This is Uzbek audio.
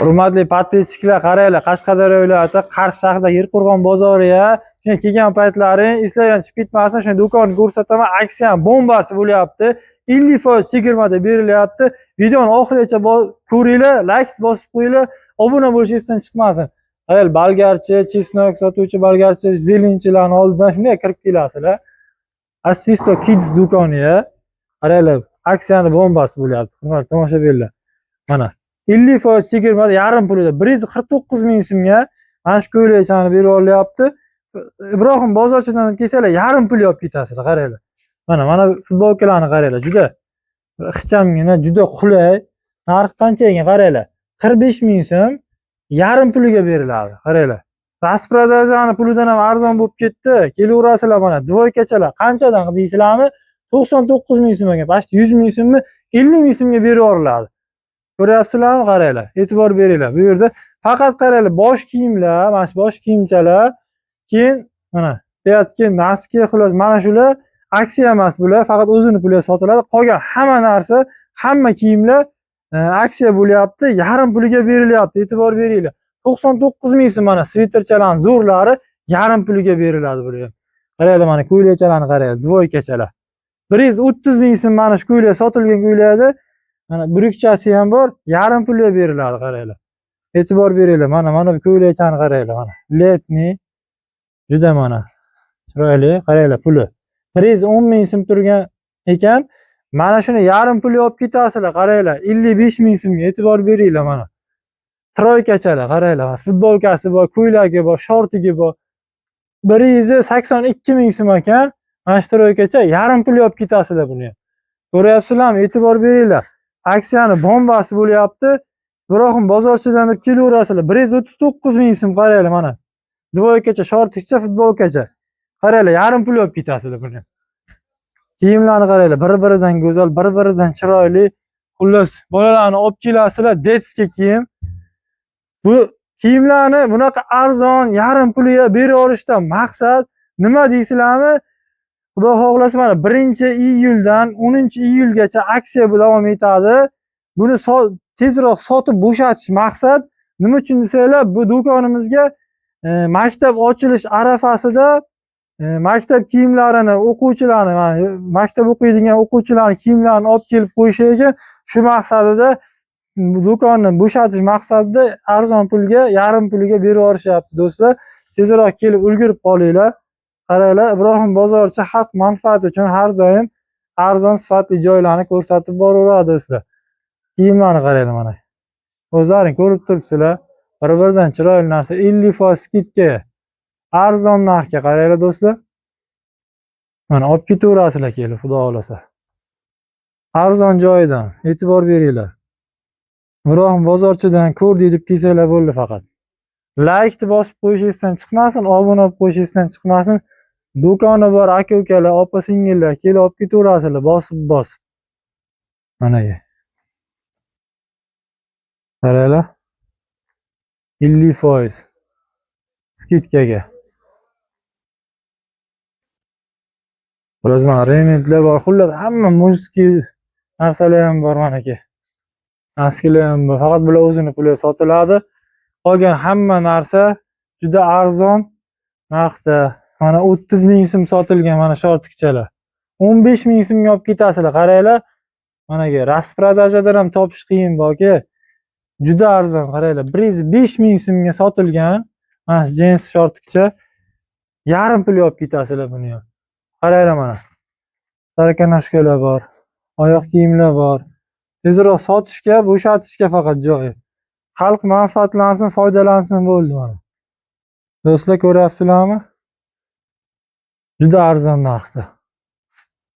Hurmatli подписчик lar, qaranglar, Qashqadaryo viloyati Qarshi shahridagi Yerqo'rg'on bozoriga shunday kelgan paytlaring eslardan chiqib ketmasin, shunday do'konni ko'rsataman, aksiya bombasi bo'lyapti. 50% chegirmada berilyapti. Videoni oxirigacha ko'ringlar, layk bosib qo'yinglar, obuna bo'lish esdan chiqmasin. Qaranglar, bolgarchi, чеснок sotuvchi bolgarchi, зелень chilarni oldidan shunday kirib kelasizlar. Asfiso Kids do'koniga qaranglar, aksiyani bombasi bo'lyapti. Hurmatli tomoshabinlar. Mana 50% chegirmada, yarim pulida 149 ming so'mga mana shu ko'ylakchani berib olyapti. Ibrohim bozorchidan kelsanglar, yarim pul olib ketasizlar, qaranglar. Mana futbolkalarni qaranglar, juda ixchamgina, juda qulay. Narxi qancha ekan, qaranglar. 45 ming so'm yarim puliga beriladi, qaranglar. Распродажа ni pulidan ham arzon bo'lib ketdi. Kelaverasizlar mana, двойка chalar qanchadan deysizlarmi? 99 ming so'm ekan, почти 100 ming so'mni 50 ming so'mga berib yuboriladi. Ko'ryapsizlarmi, qaranglar. E'tibor beringlar. Bu yerda faqat qaranglar, bosh kiyimlar, mana shu bosh kiyimchalar, keyin mana пятки, носки, xullas mana shular aksiya emas bular, faqat o'zini puliga sotiladi. Qolgan hamma narsa, hamma kiyimlar aksiya bo'lyapti, yarim puliga berilyapti. E'tibor beringlar. 99 ming so'm mana sviterchalarning zo'rlari yarim puliga beriladi bular. Qaranglar, mana ko'ylakchalarni qaranglar, двойка chalar. 130 ming so'm mana shu ko'ylak sotilgan ko'ylakda mana брюк chasi ham bor, yarim pulga beriladi, qaranglar. E'tibor beringlar, mana bu ko'ylakchani qaranglar, mana. Летний juda mana chiroyli, qaranglar puli. 110 ming so'm turgan ekan. Mana shuni yarim pulga olib ketasizlar, qaranglar. 55 ming so'mga, e'tibor beringlar mana. Тройка chalar, qaranglar, mana futbolkasi bor, ko'ylagi bor, shortigi bor. 182 ming so'm ekan. Mana shu тройка cha yarim pulga olib ketasizlar buni ham. Ko'ryapsizlarmi? E'tibor beringlar. Aksiyani bombasi bo'lyapti. Ibrohim bozorchidan deb kelaverasizlar. 139 ming so'm, qaranglar mana. Двойка cha, shortikcha, futbolkacha. Qaranglar, yarim pul olib ketasizlar buni. Kiyimlarni qaranglar, bir-biridan go'zal, bir-biridan chiroyli. Xullas, bolalarni olib kelasizlar, детский kiyim. Bu kiyimlarni bunaqa arzon, yarim puliga berib yuborishdan maqsad nima deysizlarmi? Xudo xohlasa mana 1-iyuldan 10-iyulgacha aksiya bu davom etadi. Buni tezroq sotib bo'shatish maqsad. Nima uchun desanglar, bu do'konimizga maktab ochilish arafasida maktab kiyimlarini, o'quvchilarni, mana maktab o'qiydigan o'quvchilarni kiyimlarini olib kelib qo'yish ekan. Shu maqsadida, bu do'konni bo'shatish maqsadida arzon pulga, yarim puliga berib yuborishyapti do'stlar. Tezroq kelib ulgurib qolinglar. Qaranglar, Ibrohim bozorchi xalq manfaati uchun har doim arzon, sifatli joylarni ko'rsatib boraveradi do'stlar. Kiyimlarni qaranglar mana. O'zlaring ko'rib turibsizlar. Bir-biridan chiroyli narsa, 50% скидка. Arzon narxga, qaranglar do'stlar. Mana olib ketaverasizlar kelib, xudo xohlasa. Arzon joyidan, e'tibor beringlar. Ibrohim bozorchidan ko'rdik deb kelsanglar bo'ldi faqat. Laykni bosib qo'yish esdan chiqmasin, obuna bo'lib qo'yish esdan chiqmasin. Do'koni bor aka-ukalar, opa-singillar kelib olib ketaverasizlar bosib bosib. Managa. Qaranglar. 50% скидка ga. Xullas, mana rementlar bor. Xullas, hamma мужской narsalar ham bor mana aka. Носки lar ham bor. Faqat bular o'zini puliga sotiladi. Qolgan hamma narsa juda arzon narxda. Mana 30 ming so'm sotilgan mana shortikchalar. 15 ming so'mga olib ketasizlar, qaranglar. Managa распродажа dan ham topish qiyin boki. Juda arzon, qaranglar. 105 ming so'mga sotilgan mana shu jins shortikcha, yarim pulga olib ketasizlar buni ham. Qaranglar mana. Сороконожка lar bor, oyoq kiyimlar bor. Tezroq sotishga, bo'shatishga faqat joyi. Xalq manfaatlansin, foydalansin bo'ldi mana. Do'stlar, ko'ryapsizlarmi? Juda arzon narxda.